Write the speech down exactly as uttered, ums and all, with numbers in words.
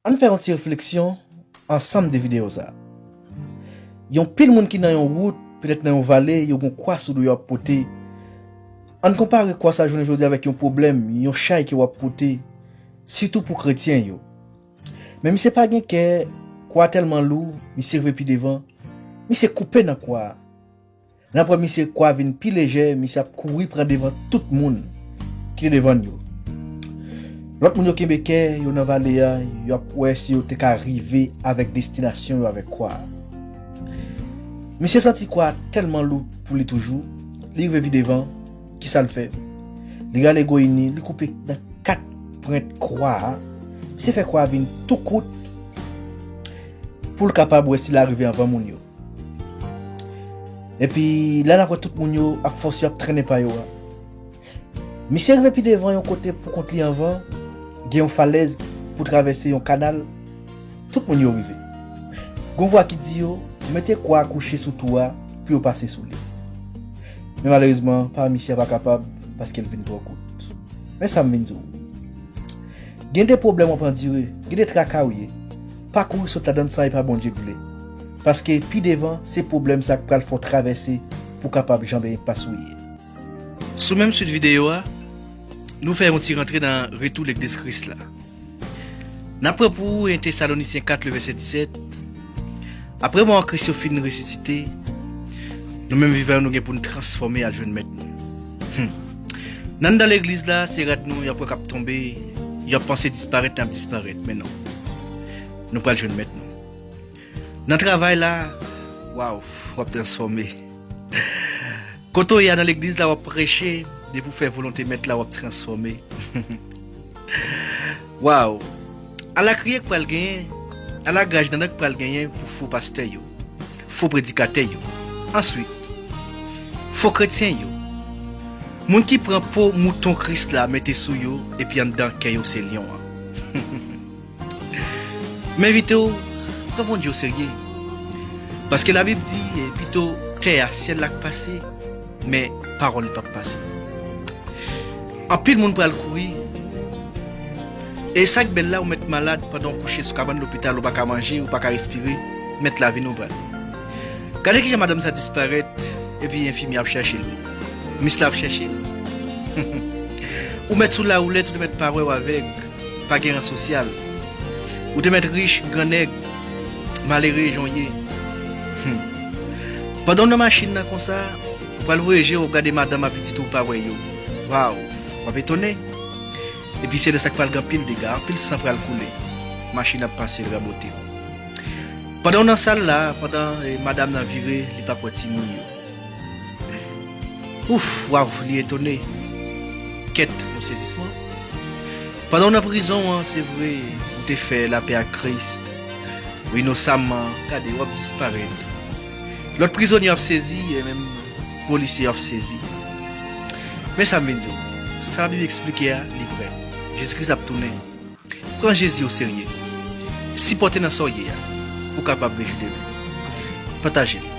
Ann fè yon ti refleksyon ansanm de videyo sa a. Yon pil moun ki nan yon wout, petèt nan yon vale, yo gen yon kwa sou do yo ap pote. Ann konpare kwa sa jounen jodi avèk yon pwoblèm, yon chay ke w ap pote, sitou pou kretyen yo. Men misye pa gen kè, kwa tèlman lou, misye rive pi devan, misye koupe nan kwa a. Nan pwen misye kwa vin pi lejè, misye ap kouri pran devan tout moun ki te devan l yo. Lòt moun yo kenbe kè yo nan vale a, y ap wè si yo te ka rive avèk destinasyon yo avèk kwa a. Misye santi kwa a tèlman lou pou li toujou, li rive pi devan, kisa l fè? Li rale gwo ini, li koupe nan kat pwent kwa a. Misye fè kwa a vin tou kout pou l kapab wè si l a rive anvan moun yo. Epi la n ap wè tout moun yo ap fòse, ap trennen pa yo a. Misye rive pi devan yon kote pou kont li anvan, gen yon falèz pou travèse, yon kanal, tout moun yo rive. Gon vwa ki di yo, mete kwa a kouche sou twou a pou yo pase sou li. Men malerezman, pa misye a pa kapab paske l vin twò kout. Men sa m vin di w. Gen de pwoblèm w ap andire, gen de traka w ye. Pa kouri sot ladann sa e pa Bondye k vle. Paske pi devan, se pwoblèm sa k pral fè w travèse pou w kapab janbe enpas ou ye. Sou menm swit videyo a, nou fè yon ti rantre nan retou Legliz Kris la. N ap pran pou ou en Tesalonisyen kat, le vèsè disèt. Apre mò an Kris yo fin resisite, nou menm vivan yo, nou gen pou n transfòme al jwenn Mèt nou. Hmm. Nan anndan legliz la, se rad nou y ap wè k ap tonbe, y ap panse disparèt, n ap disparèt, men non. Nou pral jwenn Mèt nou. Nan travay la, waw, w ap transfòme. Kote w ye a nan legliz la, w ap preche, depi w fè volonte Mèt la, w ap transfòme. Waw! Ala kriye k pral genyen, ala graj nan k pral genyen pou fo pastè yo, fo predikatè yo. Answit, fo kretyen yo. Moun ki pran po mouton Kris la mete sou yo, epi anndan kè yo se lyon an. M envite w, pran Bondye oserye. Paske Labib di, eh, pito tè a, syèl la k pase, men pawòl li p ap pase. Anpil moun pral kouri. E sa k bèl la, ou mèt malad pandan w kouche sou kabann lopital, ou pa ka manje, ou pa ka respire, mèt la vini, ou pral. Gade kijan madanm sa disparèt, epi enfimyè ap chèche l. Mis la ap chèche l. Ou mèt sou lawoulèt, ou te mèt pa wè, w avèg, pa gen ran sosyal. Ou te mèt rich, grannèg, malere, jan w ye. Hmm. Pandan w nan machin nan konsa, ou pral voye je w, w ap gade madanm ak pitit ou, ou pa wè yo. Waw, w ap etone. Epi se lè sa k pral gen anpil dega, anpil san pral koule. Machin ap pase, l rabote. Pandan w nan sal la, pandan, eh, madanm nan vire, li p ap wè timoun yo. Ouf, waw, li etone. Kèt, yon sezisman. Pandan w nan prizon an, se vre, ou te fè lapè ak Kris. Ou inosamman, gade, w ap disparèt. Lòt prizonye ap sezi, e menm polisye ap sezi. Men sa m vin di w, sa Labib eksplike a, li vrè. Jezi Kris ap tounen. Pran Jezi oserye. Sipòte nan sa w ye a, pou w kapab rejwi demen. Pataje l.